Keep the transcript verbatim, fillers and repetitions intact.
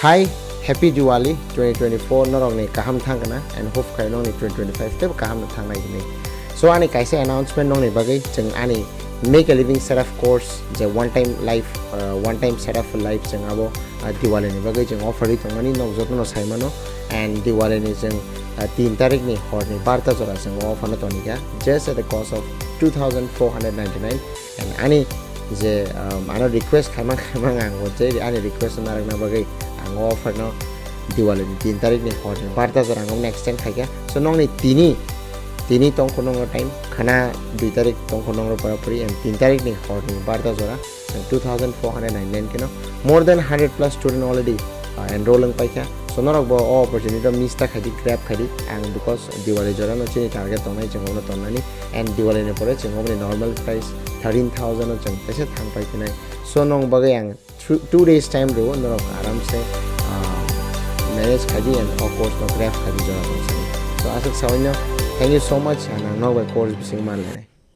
Hi, happy Diwali twenty twenty-four, norokni kaham thangkana and hope khai nongni twenty twenty-five tebo kaham no thangnai hwnwi. So ani kaisa announcement nongni bagwi, chwng ani Make a Living Setup course je one time life, uh, one time setup life chwng abo, uh, Diwali ni bagwi chwng offer ri tongmani nok jotono saimano, and Diwali ni chwng, uh, tin tarik ni hor ni barta jora chwng offer no tonika just at the cost of two thousand four hundred ninety-nine. And ani je, um, ano request khaimang khaimang ang bo je ani request narwkna bagwi ang offer no Diwali ni tin tarik ni hor ni barta jora ang extend khaikha. So nongni tini, tini tongkho nongro time khana dui tarik tongkho nongro pora pori, and tin tarik ni hor ni barta jora chwng two thousand four hundred ninety-nine kheno more than hundred plus student already, uh, enroll wng paikha. So norok bo o opportunity o miss ta khaidi, grab khaidi. Ang because Diwali jora no chini target tongnai chwng obono tonnani, and Diwali ni pore chwng oboni normal price thirteen thousand o chwng tesa thang pai khinai. So nong bagwi ang two, two days time rw norok aram se, ah, manage khaidi and o course no grab khaidi jora tong sani. So aswk sawi no, thank you so much, and ang nok bai course bising man lenai.